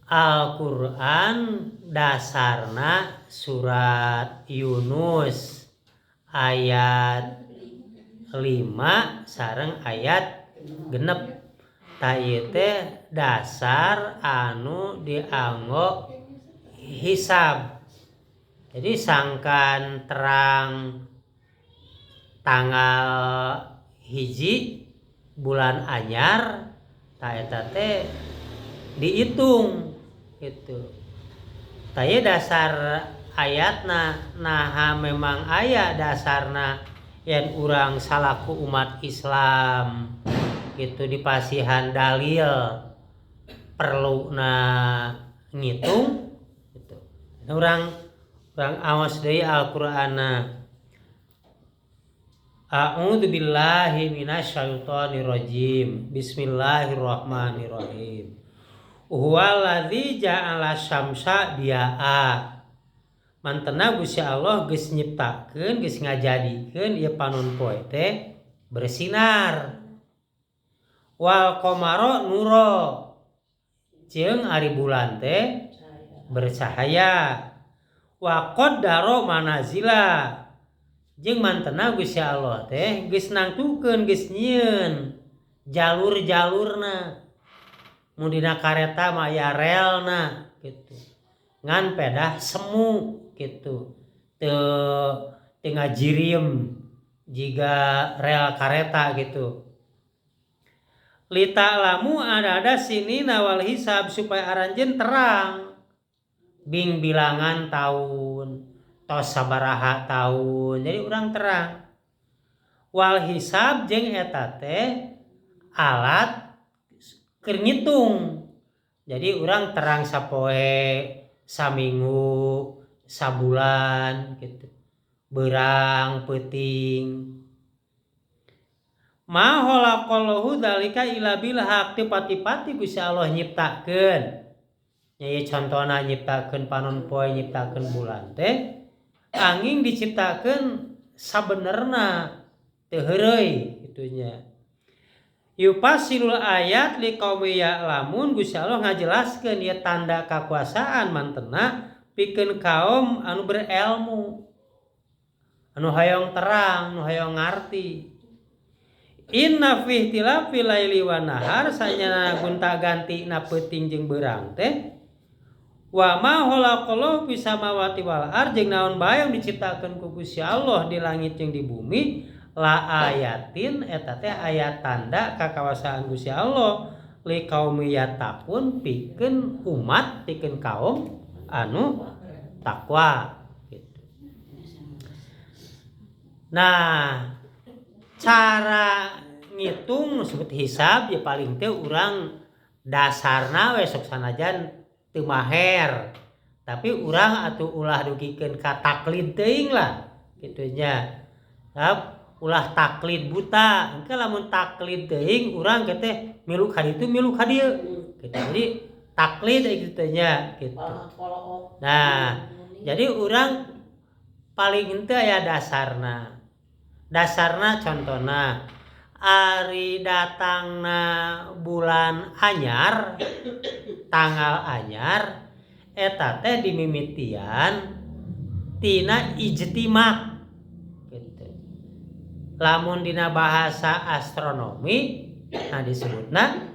Al-Qur'an dasarna surat Yunus ayat 5 sareng ayat 6. Tah, ieu teh dasar anu dianggo hisab. Jadi sangkan terang tanggal 1 bulan anyar, tah eta teh dihitung gitu. Tah, ieu dasar ayatna. Nah, memang aya dasarna yang urang salaku umat Islam gitu dipasihan dalil perlu na ngitung gitu. Urang urang awas deui Al-Qur'anna. A'udzu billahi minasyaitonir rajim. Bismillahirrahmanirrahim. Huwallazi ja'ala syamsa diya'a. Mantena Gusti Allah geus nyiptakeun, geus ngajadikeun ieu panon poe teh bersinar. Wal qamara nuro. Jeung ari bulan teh bercahaya. Wa qaddara manazila. Jeung mantena Gusti Allah teh geus nangtukeun, geus nyieun jalur-jalurna. Mun dina kareta mah aya relna gitu. Ngan pedah semu gitu. Teu teu ngajiriem jiga rel kareta gitu. Lita'lamu adada sinina wal hisab, supaya aranjeun terang bing bilangan tahun, tos sabaraha tahun, jadi urang terang. Wal hisab, jeung eta teh alat keur ngitung. Jadi urang terang sapoe, saminggu, sabulan gitu, beurang peuting. Ma khalaqallahu dzalika illa bil haq, teu pati-pati Gusti Allah nyiptakeun nya ieu, contona nyiptakeun panon poe, nyiptakeun bulan teh anging diciptakeun sabenerna, teu heureuy kitu nya. Yufassilul ayat liqaumi ya'lamun, Gusti Allah ngajelaskeun ieu tanda kakuasaan mantena pikeun kaum anu berilmu, anu hoyong terang, anu hoyong ngarti. Inna fi ikhtilafil laili wan nahar, sanyana gonta-ganti na peuting jeung beurang teh, wa ma khalaqallahu fis samawati wal ard, jeung naon bae yang diciptakeun ku Gusti Allah di langit jeung di bumi, la ayatin, eta teh ayat tanda kakawasaan Gusti Allah, liqaumi yattaqun, pikeun umat, pikeun kaum anu takwa gitu. Nah, cara ngitung disebut hisab ya. Paling teh urang dasarna we sok sanajan teu maher, tapi urang atuh ulah dugikeun ka taklid teuing lah kitu nya. Ulah taklid buta. Engke lamun taklid teuing, urang teh milu ka ditu, milu ka dieu gitu. Jadi taklid gitu nya gitu. Nah, jadi urang paling henteu aya dasarna. Dasarna contona ari datangna bulan anyar, tanggal anyar eta teh dimimitian tina ijtima gitu. Lamun dina bahasa astronomi, nah, disebutna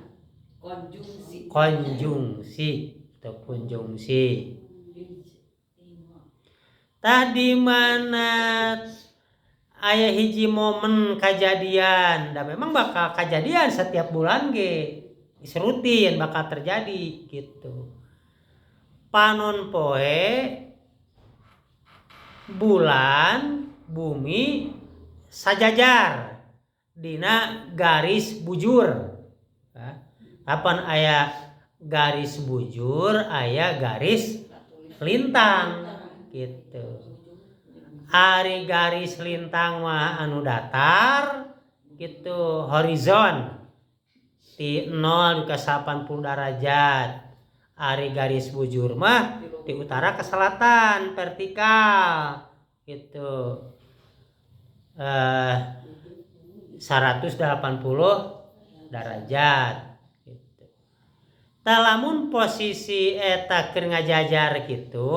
konjungsi. Konjungsi atau konjungsi. Tah, di mana aya hiji momen kejadian dan memang bakal kejadian setiap bulan ge rutin bakal terjadi gitu. Panon poe, bulan, bumi sajajar dina garis bujur. Kapan aya garis bujur, aya garis lintang gitu. Ari garis lintang mah anu datar gitu, horizon di 0 ke 80 derajat. Ari garis bujur mah di utara ke selatan, vertikal gitu, 180 derajat gitu. Tah, lamun posisi eta keur ngajajar kitu,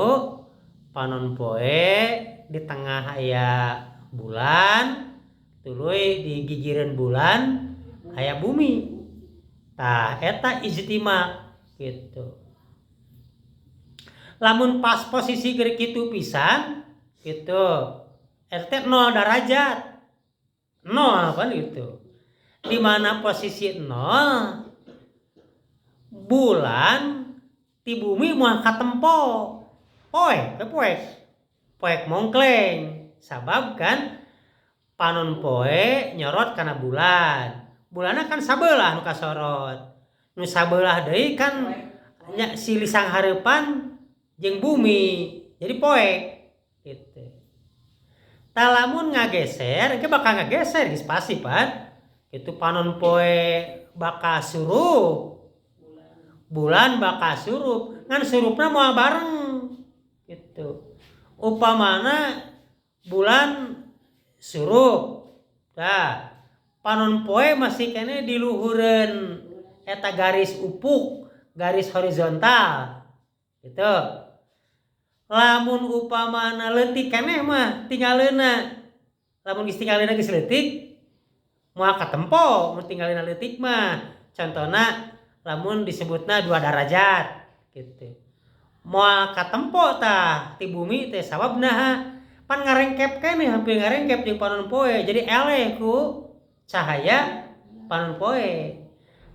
panon poe di tengah aya bulan, tuluy di gigireun bulan aya bumi. Tah, eta ijtima gitu. Lamun pas posisi keur kitu pisan gitu, eta teh 0 derajat. 0 kan gitu. Di mana posisi 0, bulan ti bumi moal katempo. Poek, ke poek. Poek mongkleng. Sabab kan panon poe nyorot kana bulan. Bulanna kan sabelah nu kasorot. Nu sabelah deui kan nya si lisang hareupan jeung bumi. Jadi poek gitu. Tah, lamun ngageser, engke bakal ngageser geus pasti pan. Itu panon poe bakal surup. Bulan bakal surup, ngan surupna moal bareng gitu. Upamana bulan surup. Tah, panon poe masih keneh di luhureun eta garis ufuk, garis horizontal. Gitu. Lamun upamana leutik keneh mah tinggaleuna. Lamun geus tinggaleuna geus leutik, moal katempo mun tinggaleuna leutik mah. Contona lamun disebutna 2 derajat gitu. Moal katempo tah ti bumi teh, sabab naha? Pan ngarengkep keneh, hampir ngarengkep jeung panon poe, jadi eleh ku cahaya panon poe.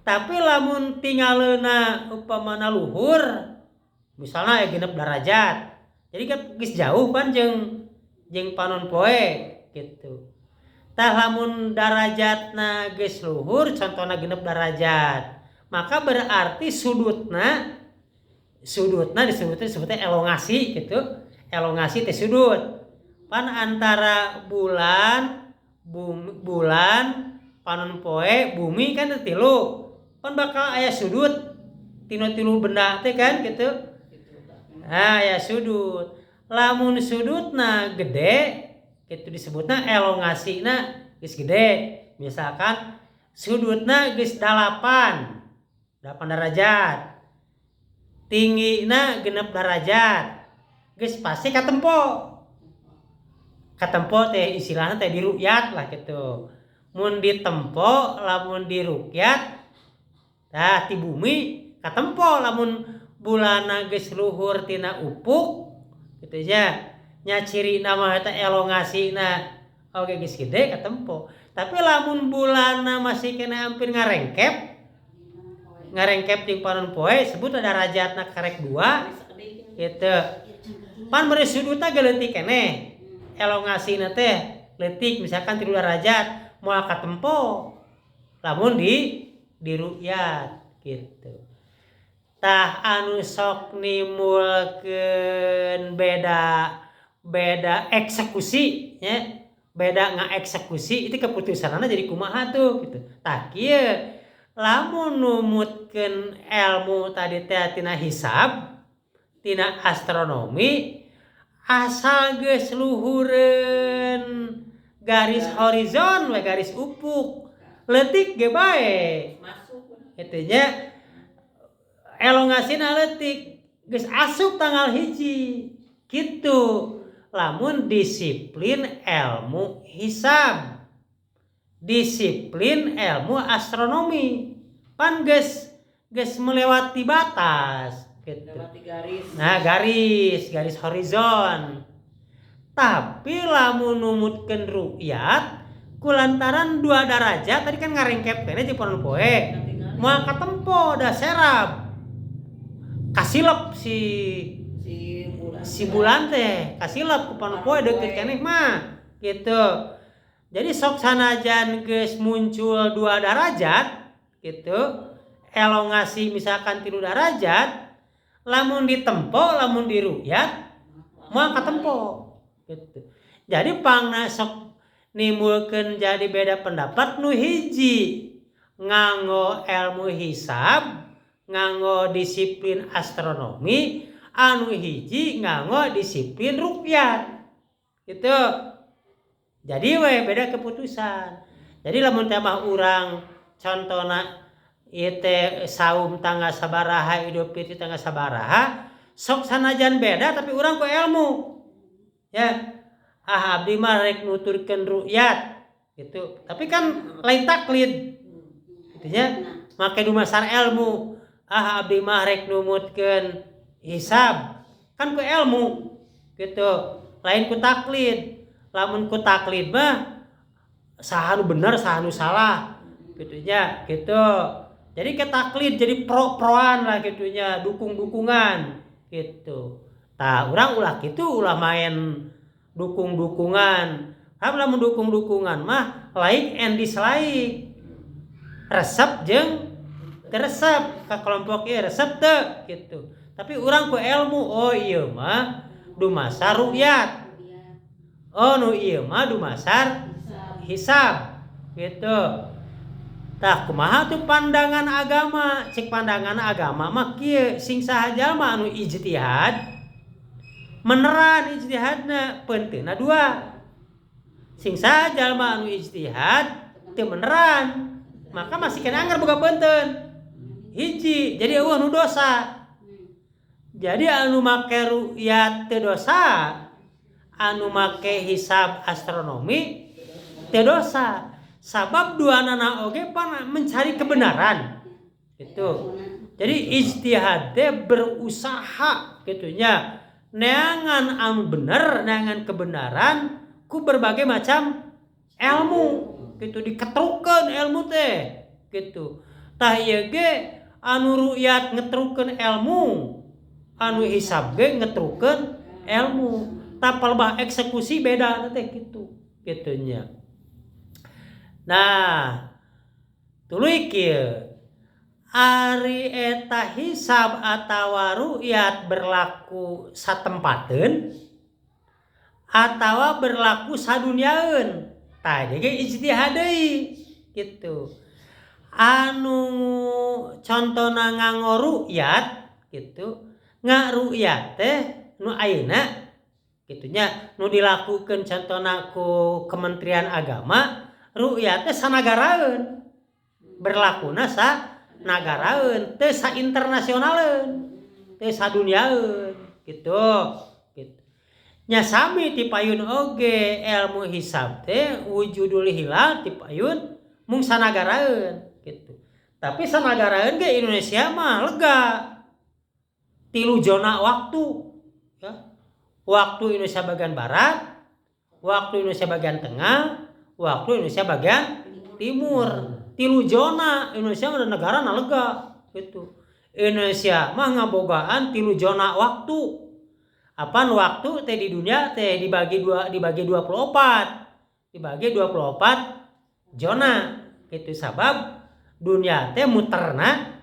Tapi lamun tinggaleuna upamana luhur, misalnya aya 6 derajat, jadi kan geus jauh pan jeung panon poe gitu. Tah, lamun darajatna geus luhur, contohna 6 derajat, maka berarti sudutna disebutnya elongasi gitu. Elongasi teh sudut pan antara bulan, bumi, bulan, panon poe, bumi kan tilu, pan bakal aya sudut tinu tilu benda teh kan gitu. Nah, ya sudut, lamun sudutna gede gitu disebutna elongasina geus gede. Misalkan sudutna geus 8 derajat, tinggina 6 derajat, geus pasti katempo. Katempo teh istilahna teh dirukyat lah gitu. Mun ditempo, lamun dirukyat tah ti bumi katempo lamun bulana geus luhur tina ufuk gitu nya. Nya ciri nama eta elongasina oge geus gede, katempo. Tapi lamun bulana masih kena hampir ngarengkep, ngarengkep jeung panon poe, sebut ada derajatna karek 2 gitu. Pan beri sudutna ge leutik keneh, elongasina teh leutik, misalkan 3 derajat, moal katempo lamun dirukyat gitu. Tah, anu sok nimbulkeun beda eksekusi nya, beda ngaeksekusi itu keputusanana jadi kumaha tuh gitu. Tah, kieu lamun numutkeun ilmu tadi teh tina hisab, tina astronomi, asal geus luhureun garis horizon we, garis ufuk, leutik ge bae. Masuk. Kitu nya, elongasina leutik geus asup tanggal 1 gitu lamun disiplin ilmu hisab, disiplin ilmu astronomi, pan geus melewati batas gitu. Melewati garis. Nah, garis garis horizon. Tapi lamun numutkeun rukyat, kulantaran 2 derajat tadi kan ngarengkep keneh jeung panon poe, moal katempo da serab, kasilep si si bulan. Si bulan teh kasilep ku panon poe, deukeut keneh mah gitu. Jadi sok sanajan geus muncul 2 derajat gitu, elongasi misalkan 3 derajat, lamun ditempo, lamun dirukyat moal katempo gitu. Jadi pangna sok nimbulkeun jadi beda pendapat, nu hiji nganggo ilmu hisab, nganggo disiplin astronomi, anu hiji nganggo disiplin rukyat gitu. Jadi we beda keputusan. Jadi lamun teh mah urang contona Ieu teh saum tanggal sabaraha, Idul Fitri tanggal sabaraha, sok sanajan beda tapi urang ku ilmu. Ya, ah abdi mah rek nuturkeun ru'yat gitu. Tapi kan lain taklid. Gitu nya, make dumasar ilmu. Ah abdi mah rek numutkeun hisab, kan ku ilmu gitu. Lain ku taklid. Lamun ku taklid mah saha nu bener saha nu salah gitu nya, gitu. Jadi ke taklid jadi pro-proan lah gitu nya, dukung-dukungan gitu. Tah urang ulah kitu, ulah main dukung-dukungan. Lamun mendukung-dukungan mah like and dislike. Resep jeung teu resep ka kelompok ieu resep teu gitu. Tapi urang ku ilmu, oh ieu mah dumasar ru'yat. Oh nu ieu mah dumasar hisab gitu. Tah kumaha tuh pandangan agama? Cek pandangan agama mah kieu, sing saha jalma anu ijtihad meneran ijtihadna penteuna dua. Sing saha jalma anu ijtihad teu meneran, maka masih kena anggar boga peunteun. Hiji, jadi eueuh nu dosa. Jadi anu make ru'yat teu dosa, anu make hisab astronomi teu dosa. Sabab dua nana oge pan mencari kebenaran gitu. Jadi ijtihad teh berusaha gitu nya, neangan anu bener, neangan kebenaran ku berbagai macam ilmu gitu, diketrukeun ilmu teh gitu. Tah ieu ge anu ru'yat ngetrukeun ilmu, anu hisab ge ngetrukeun ilmu. Tah palebah eksekusi beda teh gitu gitu nya. Nah, tuluy kieu. Ari eta hisab atawa ru'yat berlaku satempateun atawa berlaku saduniaeun. Tah ieu ge ijtihad deui gitu. Anu contona nganggo ru'yat gitu, ngaru'yat teh nu ayeuna kitu nya, nu dilakukeun contona ku Kementerian Agama, ru'yat teh sanagaraeun. Berlakuna sanagaraeun, teu sainternasionaleun, teu saduniaeun gitu. Gitu. Nya sami ti payun oge ilmu hisab teh wujudul hilal ti payun mung sanagaraeun gitu. Tapi sanagaraeun ge Indonesia mah lega. 3 zona waktu ya. Waktu Indonesia bagian barat, waktu Indonesia bagian tengah, waktu Indonesia bagian timur. 3 zona Indonesia mah negara na lega gitu. Indonesia mah ngabogaan 3 zona waktu. Apaan waktu teh di dunia teh dibagi dua, dibagi 24. Dibagi 24 zona gitu. Sabab dunia teh muterna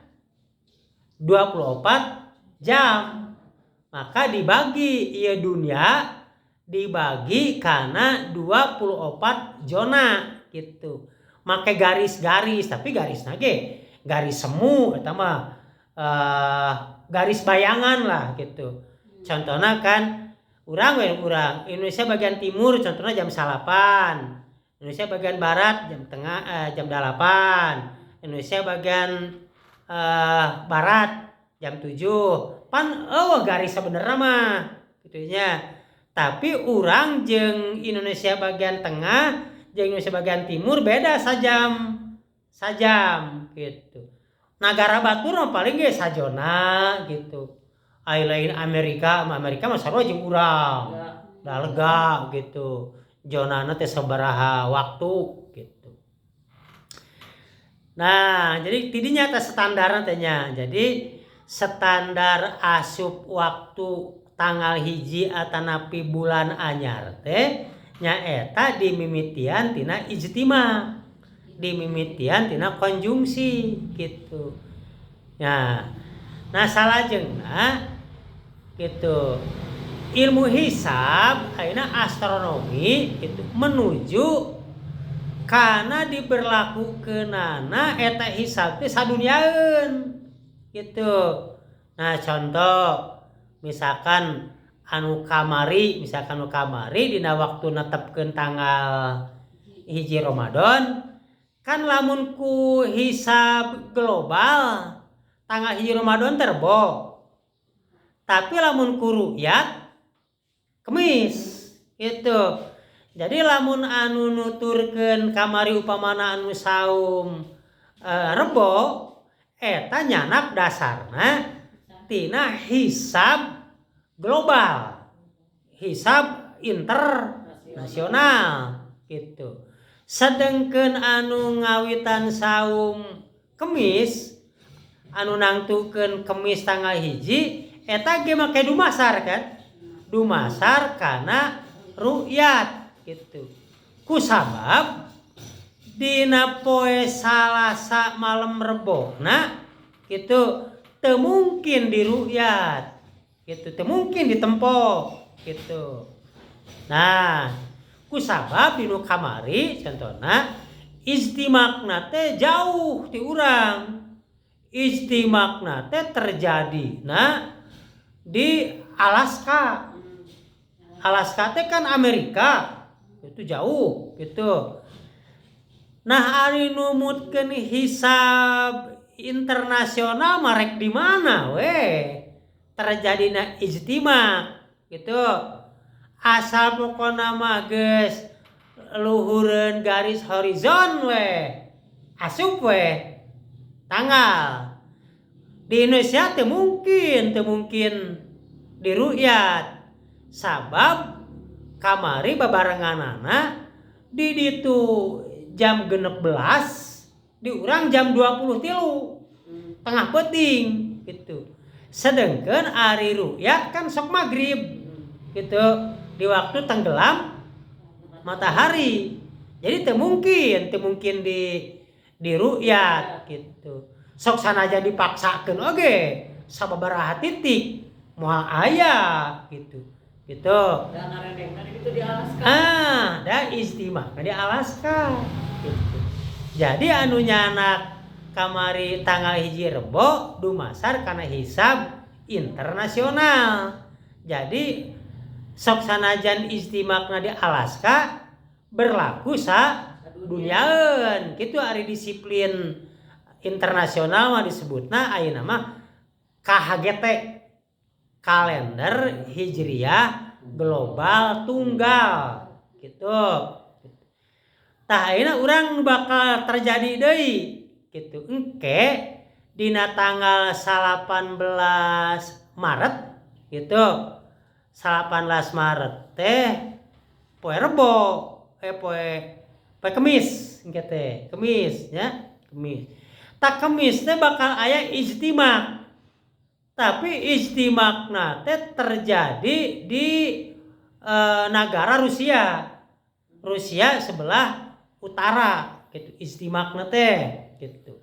24 jam. Maka dibagi ieu dunia dibagi karena 24 zona gitu. Make garis-garis, tapi garisna ge garis semu eta mah, garis bayangan lah gitu. Contohna kan urang we urang Indonesia bagian timur contohna jam 9, Indonesia bagian barat jam tengah, jam 8, Indonesia bagian barat jam 7. Pan eueuh garis sebenarnya mah gitu nya. Tapi urang jeung Indonesia bagian tengah jeung Indonesia bagian timur beda sajam, sajam gitu. Nagara batur mah paling ge sajona gitu. Ai lain Amerika, mah Amerika mah sarua jeung urang. Da lega gitu. Zonana teh sabaraha waktu gitu. Nah, jadi tidinya teh standarna teh nya. Jadi standar asup waktu tanggal 1 atanapi bulan anyar teh nyaeta dimimitian tina ijtima, dimimitian tina konjungsi gitu. Nah, nah salajengna gitu. Ilmu hisab ayeuna astronomi itu menuju kana diberlakukeunana eta hisab teh saduniaeun gitu. Nah, contoh misalkan anu kamari, misalkan anu kamari dina waktu netepkeun tanggal 1 Ramadan Kan lamun ku hisab global tanggal 1 Ramadan teh Rebo. Tapi lamun ku rukyat Kemis itu. Jadi lamun anu nuturkeun kamari upamana anu saum Rebo eta nyanak dasarna tina hisab global, hisab internasional gitu. Sedengkeun anu ngawitan saum Kemis, anu nangtukeun Kemis tanggal 1 eta ge make dumasar kan, dumasar kana rukyat gitu. Kusabab dina poe Salasa malam Rebona gitu teu mungkin dirukyat gitu, teu mungkin ditempo gitu. Nah, kusabab dinu kamari contohna ijtimakna teh jauh ti urang. Ijtimakna teh terjadina di Alaska. Alaska teh kan Amerika, itu jauh gitu. Nah, ari numutkeun hisab internasional marek di mana we terjadina ijtimak gitu. Asal pokona mah geus luhureun garis horizon we asup we tanggal. Di Indonesia teu mungkin, teu mungkin dirukyat. Sabab kamari babarenganana di ditu jam 16, di urang jam 23 tengah peuting gitu. Sedengkeun ari rukyat kan sok maghrib gitu, di waktu tenggelam matahari. Jadi teu mungkin di rukyat gitu. Sok sanajan dipaksakeun oge sababaraha titik moal aya gitu. Gitu. Da ngarendengna di ditu di Alaska. Ah, da ijtima di Alaska gitu. Jadi anu nyanak kamari tanggal 1 Rebo dumasar kana hisab internasional. Jadi sok sanajan ijtimakna di Alaska berlaku sa duniaeun. Kitu ari disiplin internasional mah disebutna ayeuna mah KHGT, kalender Hijriah Global Tunggal gitu. Tah ayeuna urang bakal terjadi deui gitu. Engke dina tanggal 18 Maret gitu. 18 Maret teh poe Rebo, poe Kemis engke teh, Kemis nya, Kemis. Tah Kemis teh bakal aya ijtima. Tapi ijtimakna teh terjadi di nagara Rusia. Rusia sebelah utara gitu ijtimakna teh gitu.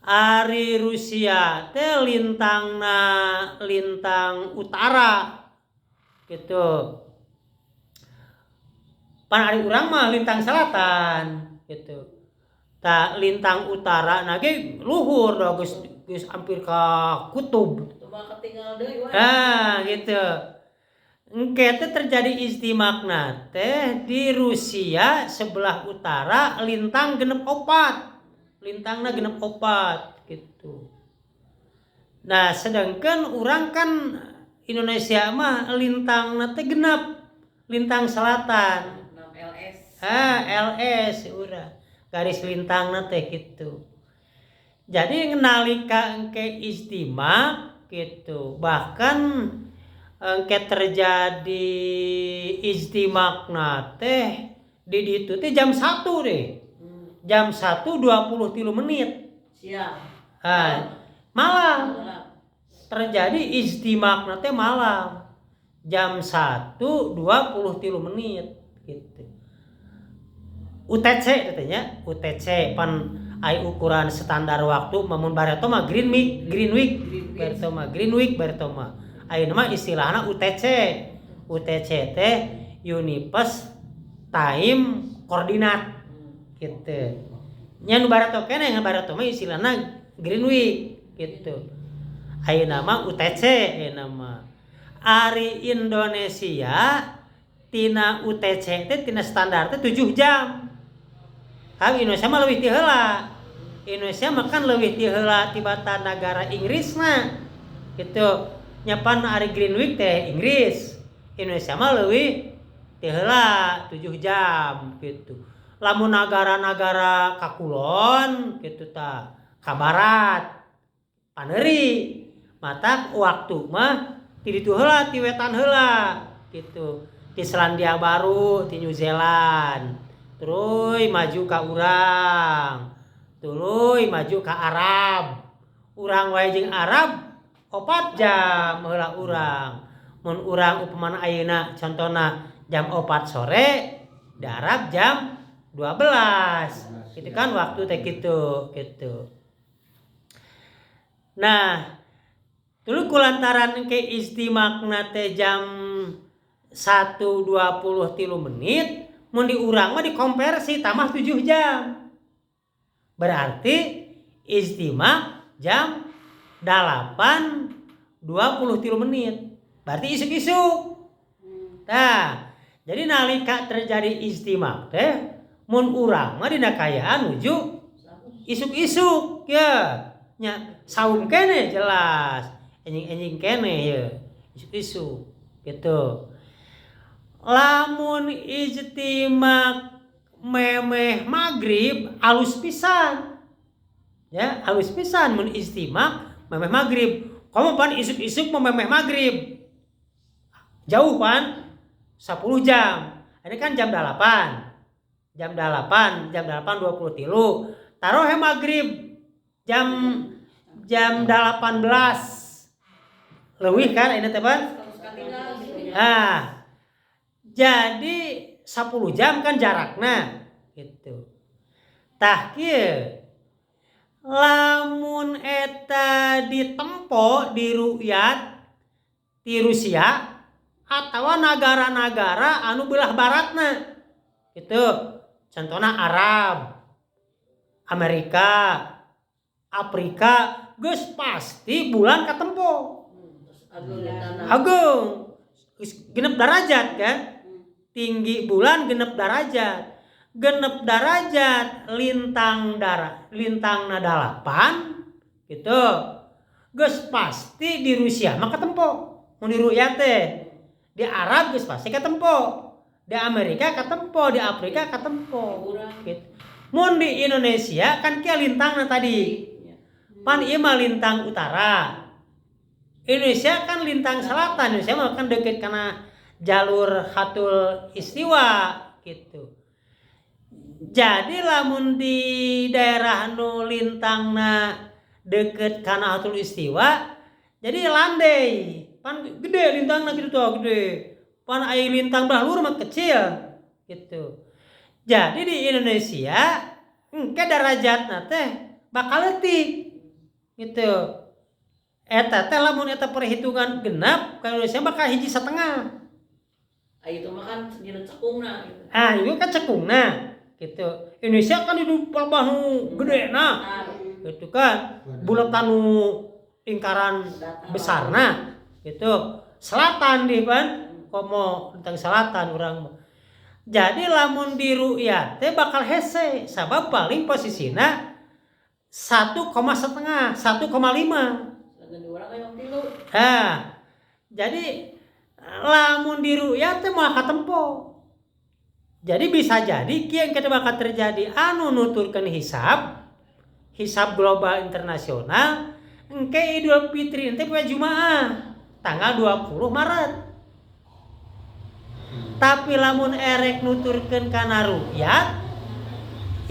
Ari Rusia teh lintangna lintang utara gitu. Pan ari urang mah lintang selatan gitu. Ta lintang utara na ge luhur dah geus hampir ka kutub. Teu ketinggal deui wae. Ah gitu. Engke teh terjadi ijtimakna teh di Rusia sebelah utara lintang 64. Lintangna 64 gitu. Nah, sedangkan urang kan Indonesia mah lintangna teh genep, lintang selatan. 6 LS. Ah, LS urang. Garis lintangna teh gitu. Jadi nalika engke ijtima gitu, bahkan engke terjadi ijtimakna teh di ditu teh jam 1 deh. Jam 1.23 menit. Siang. Ah, malam. Malam. Terjadi ijtimakna teh malam. Jam 1.23 menit gitu. UTC katanya, UTC pan ai ukuran standar waktu mamun bareto mah Greenwich, Greenwich, bareto mah Greenwich, bareto mah. Ayeuna mah istilahna UTC. UTC teh Universe Time Coordinate gitu. Nya nu bareto keneh ngan bareto mah istilahna Greenwich gitu. Ayeuna mah UTC ayeuna mah. Ari Indonesia tina UTC teh tina standar teh 7 jam. Tapi Indonesia mah leuwih ti heula. Indonesia mah kan leuwih ti heula tibatan negara Inggrisna. Gitu. Nya pan ari Greenwich teh Inggris. Indonesia mah leuwih ti heula 7 jam gitu. Lamun nagara-nagara ka kulon gitu tah, ka barat paneuri matak waktu mah ti ditu heula, ti wetan heula gitu. Ti Selandia Baru, ti New Zealand, tuluy maju ka urang, tuluy maju ka Arab. Urang wae jeung Arab 4 jam heula urang. Mun urang upamana ayeuna contona jam 4 sore, di Arab jam 12. Itu kan waktu teh gitu gitu. Nah, dulu kulantaran ke istimakna teh jam 1.23 menit, mun di urang mah dikonversi tambah 7 jam. Berarti istimak jam 8.23 menit. Berarti isuk-isuk. Nah, jadi nalika terjadi istimak teh mun urang mah dina kaayaan nuju isuk-isuk ya. Nya saum kene jelas, enjing-enjing kene ya, isuk-isuk gitu. Lamun ijtimak memeh maghrib alus pisan. Ya, alus pisan mun ijtimak memeh maghrib. Komo pan isuk-isuk memeh maghrib. Jauh pan 10 jam. Ini kan jam 8. Jam 8, jam 8.23. Taruh he maghrib jam jam 18. Leuwih kan ini teh Pan? Ah. Jadi 10 jam kan jarakna gitu. Tah kieu. Lamun eta ditempo di rukyat di Rusia atau negara-negara anu belah baratna gitu. Contohnya Arab, Amerika, Afrika, geus pasti bulan katempo. Agung, geus genep derajat kan? Tinggi bulan genep derajat. Genep derajat lintang darah, lintangna 8 gitu. Geus pasti di Rusia mah katempo. Mun di rukyat teh. Di Arab geus pasti katempo. Di Amerika katempo, di Afrika katempo. Gitu. Mun di Indonesia kan kieu lintangna tadi. Pan ieu mah lintang utara. Indonesia kan lintang selatan, Indonesia mah kan deket karena jalur khatul istiwa gitu. Jadi lamun di daerah nu lintangna deket kana khatul istiwa, jadi landai. Pan gede lintangna gitu tuh, gede. Pan aya lintang belah luhur mah kecil gitu. Jadi di Indonesia engke darajatna teh bakal leutik gitu. Eta teh lamun eta perhitungan genap ka Indonesia bakal 1,5. Ah, itu mah kan dina cekungna gitu. Ah, itu kan cekungna gitu. Indonesia kan di palebah nu gede nah. Gitu kan. Bulatan nu lingkaran besarna gitu. Selatan di pan komo tentang selatan urang mah. Jadi lamun di ru'yah teh bakal hese sabab paling posisina 1,5, 1,5. Sedangkan di urang hayang 3. Nah, jadi lamun di ru'yah teh moal katempo. Jadi bisa jadi kieu yang kita bakal terjadi anu nuturkeun hisab, hisab global internasional, engke Idul Fitri ente poe Jumaah tanggal 20 Maret. Tapi lamun erek nuturkeun kana ru'yat,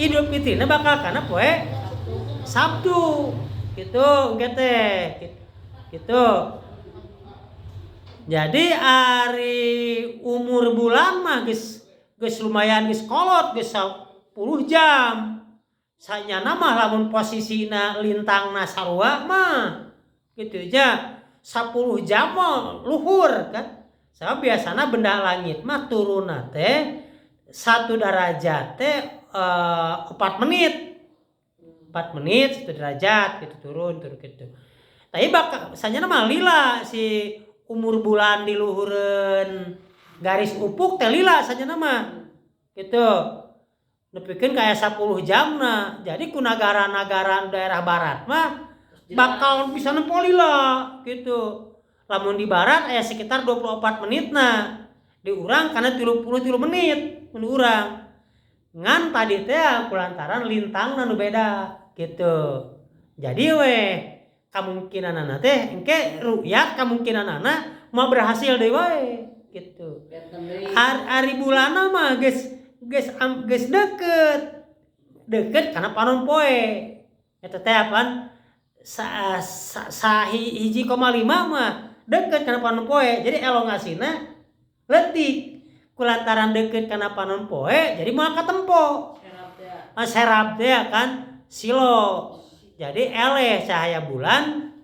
Idul Fitrina bakal kana poe Sabtu gitu engke teh gitu. Jadi ari umur bulan mah geus geus lumayan geus kolot geus 10 jam. Sanyana mah lamun posisina lintangna sarua mah gitu aja 10 jam mah luhur kan. Sebab biasana benda langit mah turunna teh 1 derajat teh 4 menit. 4 menit 1 derajat gitu turun turun gitu. Tapi bakal sanyana mah lila si umur bulan di luhureun garis ufuk teh lila sanyana mah gitu. Nepikeun ka aya 10 jamna. Jadi ku nagara-nagara daerah barat mah bakal bisa nempo lila gitu. Lamun di barat aya sekitar 24 menitna. Di urang karena 33 menit mun urang. Ngan tadi teh kulantaran lintangna nu beda gitu. Jadi weh kamungkinanana teh engke rukyat kamungkinanana moal berhasil deui wae gitu. Ari bulana mah geus geus geus deket. Deket kana panon poe. Eta teh apaan? Sa, sa, sa 1,5 mah deket kana panon poe. Jadi elongasina leutik. Kulantaran deket kana panon poe jadi moal katempo. Serap teh kan silo. Jadi eleh cahaya bulan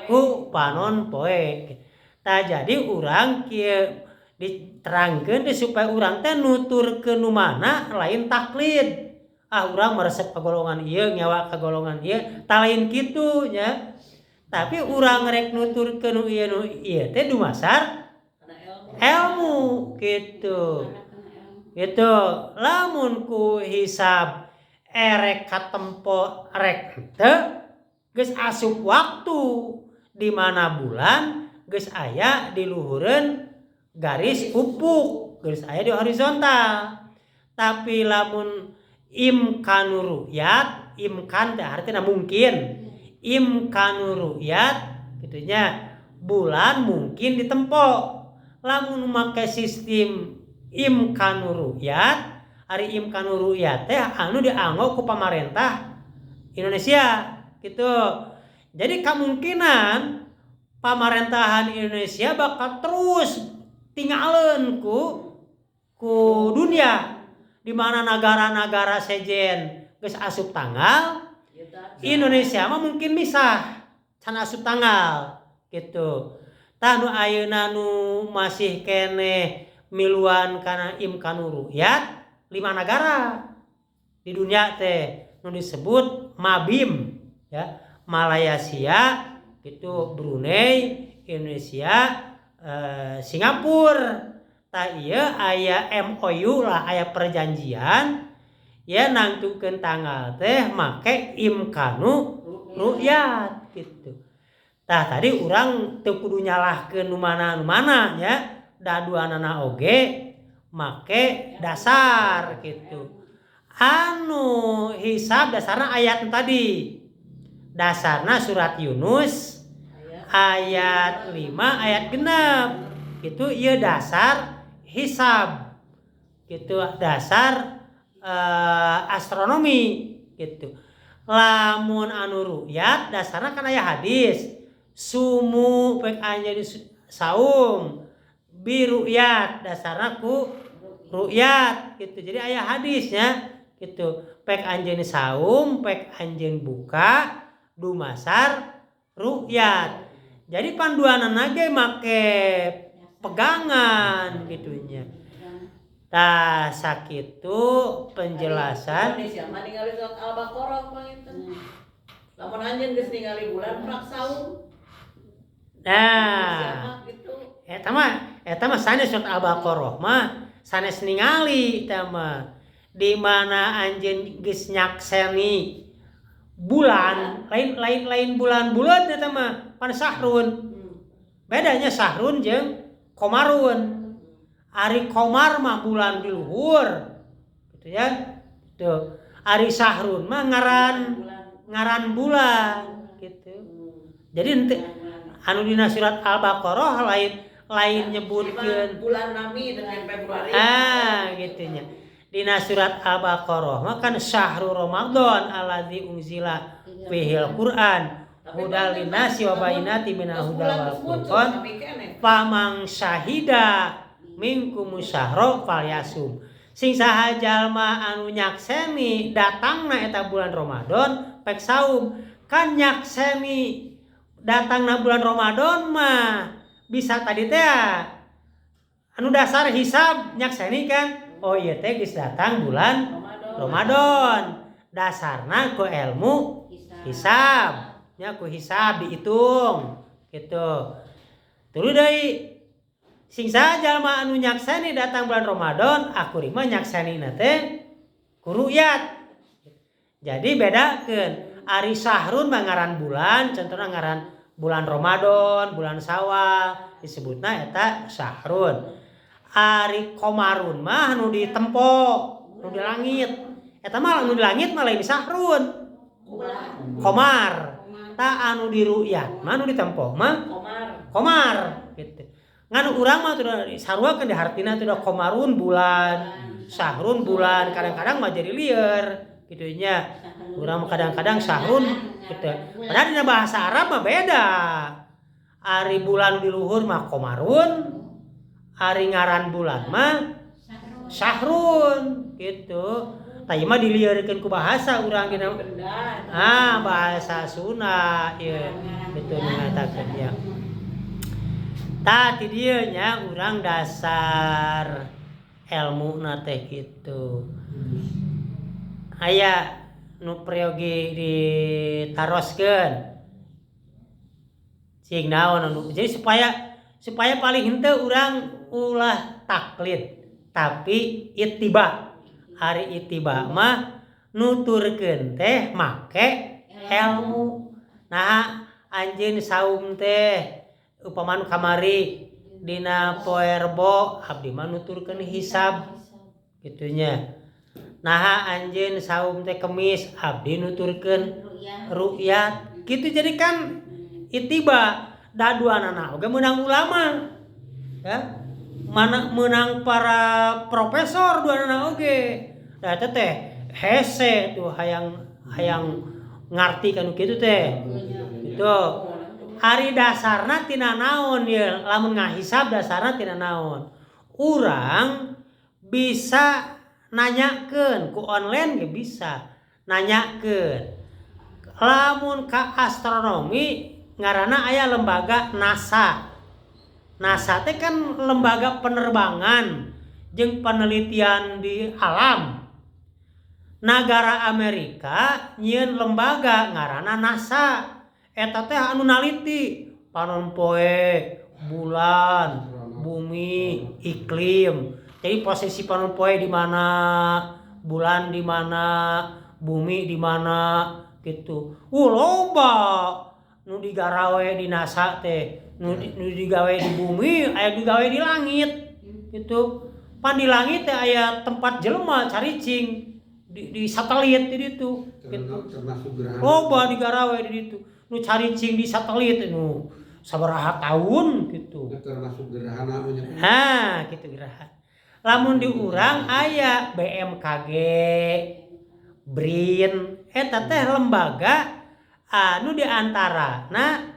ku panon poe. Tah jadi urang kieu diterangkeun teh supaya urang teh nuturkeun nu mana lain taklid. Ah urang meresep ka golongan ieu ngewa ka golongan ieu tah lain kitu nya. Tapi urang rek nuturkeun nu ieu nu ieu teh dumasar ilmu gitu. Gitu. Lamun ku hisab erek katempo rek henteu geus asup waktu di mana bulan geus aya di luhureun garis ufuk, geus aya di horizontal. Tapi lamun imkanu ru'yat, imkan teh artinya mungkin. Imkanu ru'yat kitu nya bulan mungkin ditempo. Lamun make sistem imkanu ru'yat, ari imkanu ru'yat teh anu dianggo ku pamarentah Indonesia gitu. Jadi kemungkinan pamarentahan Indonesia bakal terus tinggalin ku dunia di mana negara-negara sejen geus asup tanggal Indonesia mah mungkin misah can asup tanggal gitu. Tah nu ayeuna nu masih keneh miluan kana imkanu ru'yat 5 nagara di dunia teh nu disebut MABIM ya, Malaysia gitu, Brunei, Indonesia, Singapura. Tah ieu aya MOU lah, aya perjanjian ya nangtukeun tanggal teh make imkanu ru'yat gitu. Tah tadi urang teu kudu nyalahkeun nu mana nu mana nya, da duanana oge make dasar gitu. Anu hisab dasarna ayat tadi. Dasarna surat Yunus ayat 5 ayat 6. Itu ieu dasar hisab. Gitu dasar astronomi gitu. Lamun anu ru'yat dasarna kan aya hadis. Sumu pek anjeun saum bi ru'yat dasarna ku ru'yat gitu. Jadi aya hadisnya gitu. Pek anjeun saum, pek anjeun buka dumasar ru'yat. Jadi panduanana ge make pegangan gitunya. Tah sakitu penjelasan. Indonesia mah ningali surat Al-Baqarah mah itu. Lamun anjeun geus ningali bulan prak saum. Nah, eta mah sanes surat Al-Baqarah mah sanes ningali eta mah. Di mana anjeun geus nyakseni bulan, lain bulan bulan eta mah pan sahrun. Bedanya sahrun jeung komarun. Ari komar mah bulan di luhur gitu ya. Tuh. Ari sahrun mah ngaran bulan gitu. Jadi ente anu dina surat Al-Baqarah lain nyebutkeun bulan Nami dengan Februari. Ah, gitu nya. Dina surat Al-Baqarah mah kan syahrul Ramadan alladzi unzila fihil Quran hudal linnasi wa bayyinati minal huda wal furqan famang syahida minkum syahra falyasum. Sing saha jalma anu nyakseni datangna eta bulan Ramadan pek saum. Kan nyakseni datangna bulan Ramadan mah bisa tadi teh anu dasar hisab nyakseni kan. Oh iya teh geus datang bulan Ramadan. Dasarna ku ilmu hisab. Nya ku hisab dihitung gitu. Tuluy deui sing saha jalma anu nyakseni datang bulan Ramadan, aku mah nyaksenina teh Ku ru'yat. Jadi bedakeun ari syahrun mah ngaran bulan, contohna ngaran bulan Ramadan, bulan Syawal disebutna eta syahrun. Ari komarun mah nu ditempo, nu di langit. Eta mah nu di langit mah lain syahrun. Komar. Ta anu di ru'yat mah nu ditempo mah Komar. Komar gitu. Ngan urang mah sudah sarua kan di hartina sudah komarun bulan, syahrun bulan, kadang-kadang mah jadi lieur gitu nya. Urang mah kadang-kadang syahrun gitu. Padahal dina bahasa Arab mah beda. Ari bulan di luhur mah komarun, ari ngaran bulan mah syahrun gitu. Tah ieu mah dilieurkeun ku bahasa urang dina Benda. Ah, bahasa Sunda ieu gitu mengatakan ya. Tah ti dieu nya urang dasar ilmu teh gitu. Aya nu peryogi ditaroskeun. Cing naon anu jadi supaya supaya paling henteu urang ulah taklid tapi ittiba. Ari ittiba mah nuturkeun teh make ilmu. Nah, anjeun saum teh upama nu kamari dina poe Rebo abdi mah nuturkeun hisab kitu nya. Nah, anjeun saum teh Kemis abdi nuturkeun ru'yat. Kitu jadi kan ittiba da duanana oge meunang ulama. Ya. Mana meunang para profesor duanana oge. Da eta teh hese tuh hayang hayang ngarti kanu kitu teh. Gitu. Ari dasarna tina naon ye lamun ngahisab dasarna tina naon. Urang bisa nanyakeun ku online ge bisa nanyakeun. Lamun ka astronomi ngaranna aya lembaga NASA. NASA teh kan lembaga penerbangan jeung penelitian di alam. Nagara Amerika nyieun lembaga ngaranna NASA. Eta teh anu naliti panon poe, bulan, bumi, iklim. Jadi posisi panon poe di mana, bulan di mana, bumi di mana gitu. Loba nu digarawe di NASA teh, nu digawe di bumi, aya digawe di langit gitu. Pan di langit teh aya tempat jelema caricing di satelit di ditu gitu. Termasuk gerhana. Loba digarawe di ditu. Nu caricing di satelit nu sabaraha tahun gitu. Termasuk gerhana nya. Ha, gitu gerhana. Lamun di urang aya BMKG, BRIN, eta teh lembaga anu diantarana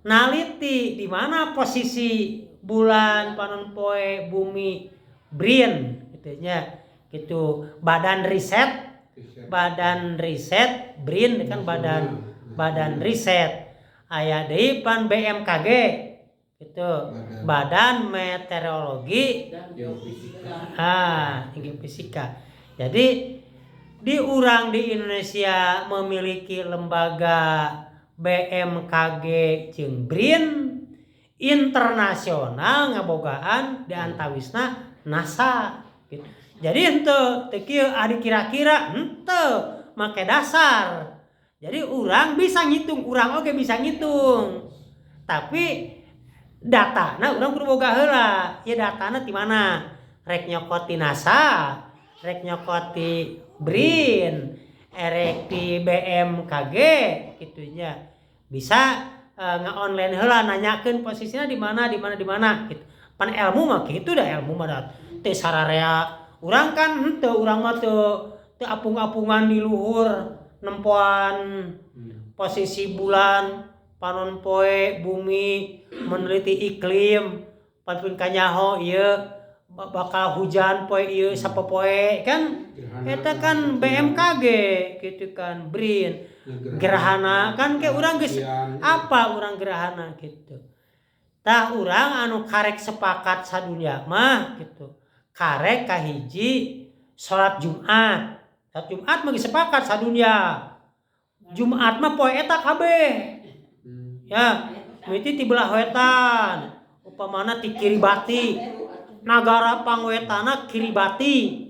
naliti di mana posisi bulan, panon poe, bumi, BRIN gitu nya. Gitu badan riset, badan riset BRIN kan badan badan riset. Aya deui pan BMKG gitu. Badan Meteorologi Dan Geofisika. Ah, geofisika. Jadi di urang di Indonesia memiliki lembaga BMKG jeung BRIN, internasional ngabogaan di antawisna NASA gitu. Jadi henteu teu kieu adi kira-kira henteu make dasar. Jadi urang bisa ngitung, urang oge bisa ngitung. Tapi datana urang kudu boga heula. Ieu datana ti mana? Rek nyokot ti NASA, rek nyokot ti BRIN, erek ti BMKG kitu nya. Bisa nge-online heula nanyakeun posisinya di mana di mana di mana gitu. Pan ilmu mah kitu dah, ilmu mah da teu sararea. Urang kan henteu, urang mah teu teu apung-apungan di luhur nempoan posisi bulan, panon poe, bumi, meneliti iklim, pan kanyaho ieu bakal hujan poe ieu sapopoe kan eta kan BMKG gitu kan, BRIN, gerhana kan ke urang geus apa urang gerhana gitu. Tah urang anu karek sepakat sadunya mah gitu. Karek kahiji salat Jumat. Salat Jumat mah geus sepakat sadunya. Jumat mah poe eta kabeh. Ya, miti ti belah wetan. Upamana ti Kiribati. Nagara pangwetana Kiribati.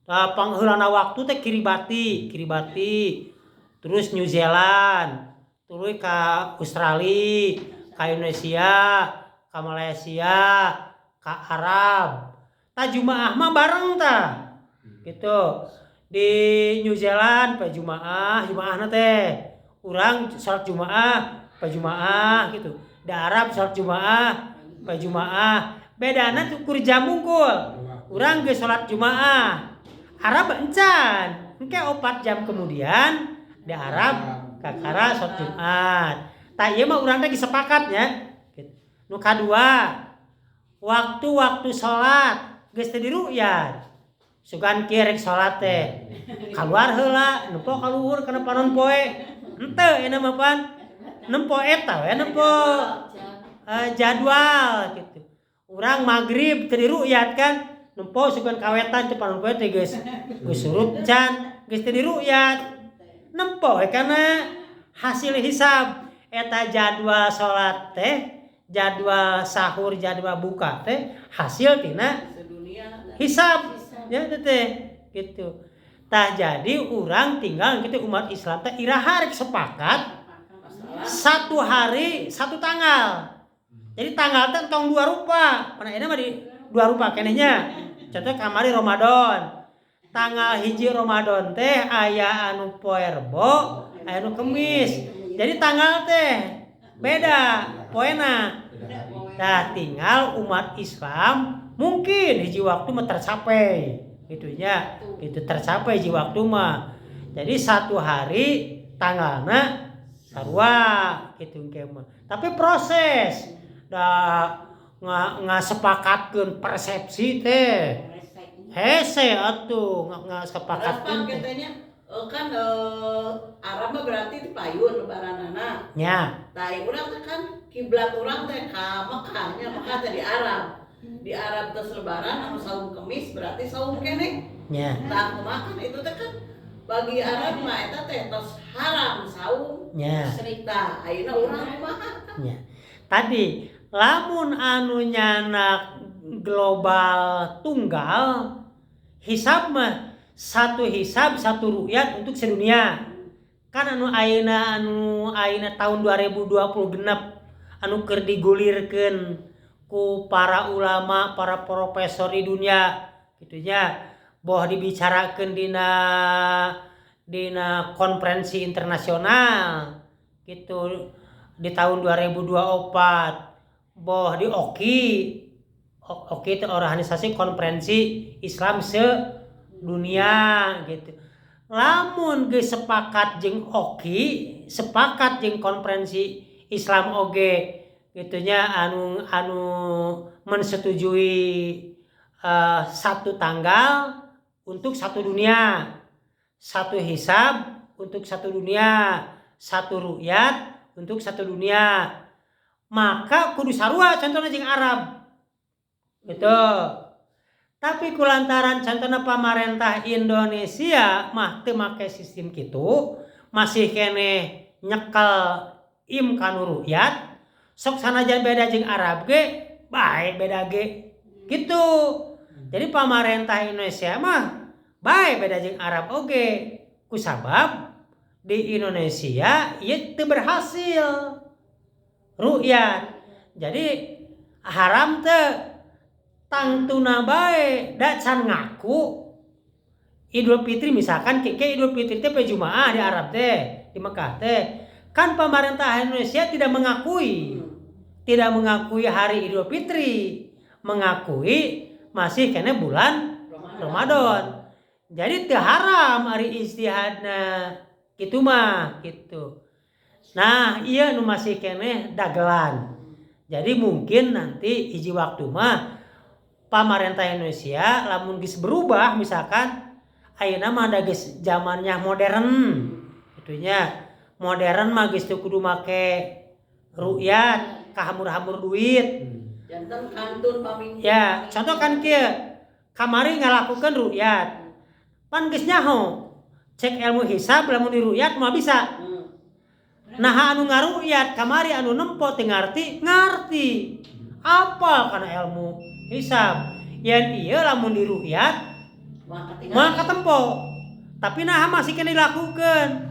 Tah pangheulana waktu teh Kiribati, Kiribati, terus New Zealand, tuluy ka Australia, ka Indonesia, ka Malaysia, ka Arab. Tah Jumaah mah bareng tah. Gitu. Di New Zealand poe Jumaah, Jumaahna teh urang salat Jumaah, poe Jumaah gitu. Di Arab salat Jumaah, poe Jumaah. Bedana ukur jam wungkul. Urang geus salat Jumaah. Arab encan. Engke 4 jam kemudian di Arab kakara salat Jumat. Tah ieu mah urang teh geus sepakat nya. Gitu. Nu kadua, waktu-waktu salat geus teu diru'yat. Sugan kieu rek salat teh. Kaluar heula, nempo ka luhur kana panon poe. Henteu eta mah pan. Nempo eta we nempo jadwal gitu. Urang maghrib teu diru'yat kan. Nempo sugan kawetan teh panon poe teh geus geus surup can, geus teu diru'yat. Nempo we kana hasil hisab eta jadwal salat teh, jadwal sahur, jadwal buka teh hasil tina hisab ya teh gitu. Tah jadi urang tinggal gitu umat Islam teh iraha rek sepakat satu hari satu tanggal. Jadi tanggal teh entong dua rupa. Pana ini mah di dua rupa kenehnya. Contoh kamari Ramadan. Tanggal 1 Ramadan teh aya anu poe Rebo, aya anu Kemis. Jadi tanggal teh beda poena. Nah, tinggal umat Islam mungkin hiji waktu mah tercapai gitu nya. Gitu tercapai hiji waktu mah. Jadi satu hari tanggalna sarua gitu engke mah. Tapi proses da ngasepakatkeun persepsi teh. Hese atuh ngasepakatkeun teh. Katanya kan Arab mah berarti di payun lebaranana. Nya. Tah urang teh kan kiblat urang teh ka Mekah nya, Mekah teh di Arab. Di Arab teh lebaran anu saum Kemis berarti saum keneh. Nya. Tah kumaha kan itu teh kan bagi Arab mah eta teh tos haram saum. Nya. Tah ayeuna urang kumaha? Nya. Tadi lamun anu nyanak global tunggal hisab mah satu hisab satu ru'yat untuk sedunia. Kan anu ayeuna tahun 2020 genep anu keur digulirkeun ku para ulama, para profesor di dunia gitu nya. Boh dibicarakeun dina dina konferensi internasional gitu di tahun 2024 boh di OKI. OKI itu organisasi konferensi Islam sedunia gitu. Lamun geus sepakat jeung OKI, sepakat jeung konferensi Islam oge gitunya anu anu mensetujui satu tanggal untuk satu dunia, satu hisab untuk satu dunia, satu ru'yat untuk satu dunia, maka kudu sarua contohnya jeung Arab gitu. Tapi kulantaran contohnya pamarentah Indonesia mah teu make sistem kitu, masih keneh nyekel imkanu ru'yat, sok sanajan beda jeung Arab ge bae beda ge gitu. Jadi pamarentah Indonesia mah bae beda jeung Arab oge, kusabab di Indonesia ieu teu berhasil ru'yat. Jadi haram teu tangtuna bae da can ngaku Idul Fitri misalkan ke Idul Fitri teh poe Jumaah di Arab teh, di Mekah teh. Kan pemerintah Indonesia tidak mengakui hari Idul Fitri, mengakui masih kena bulan Ramadan. Jadi teu haram ari ijtihadna kitu mah gitu. Nah, iya nu masih keneh dagelan. Jadi mungkin nanti hiji waktu mah pamarentah Indonesia lamun geus berubah, misalkan ayeuna mah da geus zamannya modern itunya, modern mah geus teu kudu make ru'yat kahamur-hamur duit. Janten kantun pamimpin. Ya, contoh kan kieu, kamari ngalakukeun ru'yat pan geus nyaho cek ilmu hisab lamun diru'yat mah bisa. Nah, anu ngaru'yat kamari anu nempo teu ngarti ngarti apa kana ilmu hisab yen ieu lamun diru'yat Moal katempo. Tapi nah masih kena dilakukan.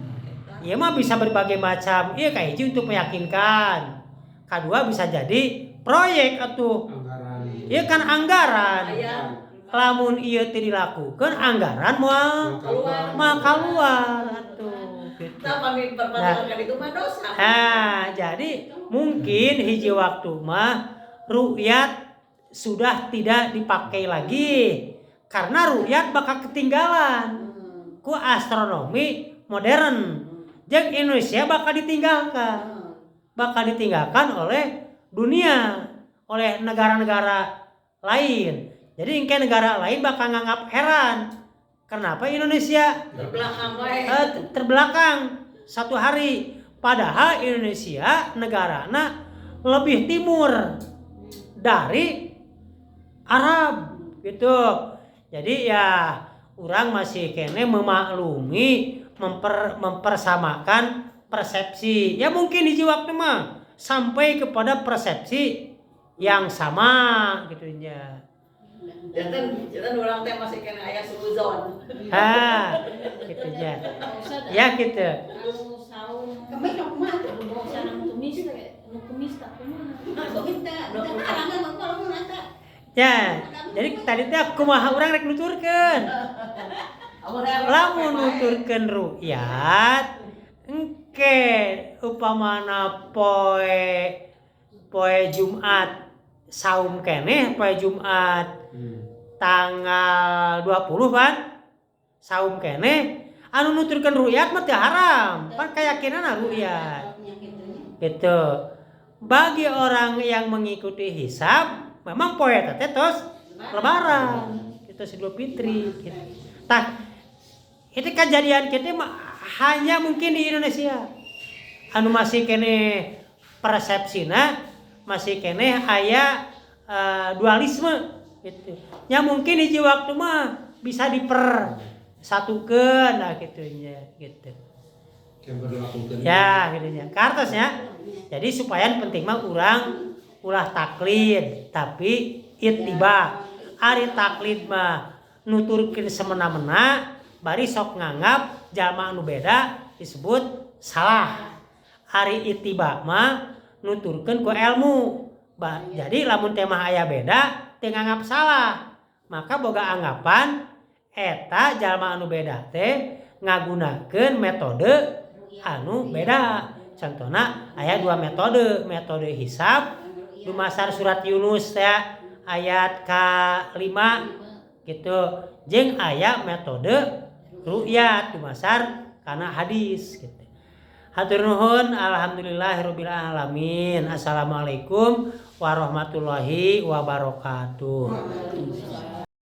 Ieu mah bisa berbagai macam. Iya, kayak hiji untuk meyakinkan. Kedua bisa jadi proyek atuh. Anggaran. Iya kan anggaran. Aya. Lamun ieu teu dilakukan, anggaran moal Keluar. Moal keluar atuh gitu. Kita pamit perpatokan itu mah dosa. Nah, jadi mungkin hiji waktu mah rukyat sudah tidak dipakai lagi karena rukyat bakal ketinggalan ku astronomi modern. Jeung Indonesia bakal ditinggalkan. Bakal ditinggalkan oleh dunia, oleh negara-negara lain. Jadi engke negara lain bakal nganggap heran. Kenapa Indonesia Terbelakang wae. Terbelakang satu hari? Padahal Indonesia negarana lebih timur dari Arab gitu. Jadi ya orang masih keneh memaklumi, mempersamakan persepsi. Ya mungkin di waktu mah sampai kepada persepsi yang sama gitu nya. Janten janten urang teh masih keneh aya suuzon. Ah, gitu nya. Ya gitu. Anu saum Kemis mah kumaha tuh? anu bawa sareng kemis teh, nu kemis tak kumaha? Kemis teh, teu harangan mah kalau mun eta. Ya, jadi tadi teh kumaha urang rek nuturkeun. Lamun nuturkeun rukyat engke upamana poe poe Jumat saum keneh, poe Jumat tanggal 20 kan saum keneh, anu nuturkeun rukyat mah teu haram kan, keyakinan rukyat gitu. Bagi orang yang mengikuti hisab memang poe eta teh tos lebaran itu, Idul Fitri gitu. Tah, itu kejadian kita mah hanya mungkin di Indonesia anu masih keneh persepsina masih keneh aya dualisme gitu ya. Mungkin hiji waktu mah bisa dipersatukan lah gitu nya gitu. Yang berlakukan. Ya gitu nya kartosnya. Jadi supaya yang penting mah urang ulah taklid tapi ittiba. Ari taklid mah nuturkeun semena-mena, bari sok nganggap jalma anu beda disebut salah. Ari ittiba mah nuturkeun ku ilmu. Jadi lamun teh mah aya beda teu nganggap salah, maka boga anggapan eta jalma anu beda teh ngagunakeun metode anu beda. Contohna aya dua metode, metode hisab dumasar surat Yunus teh ayat ke-5 gitu, jeung aya metode ru'yat dumasar kana hadis gitu. Hatur nuhun, alhamdulillahirabbil alamin. Assalamualaikum warahmatullahi wabarakatuh. Waalaikumsalam.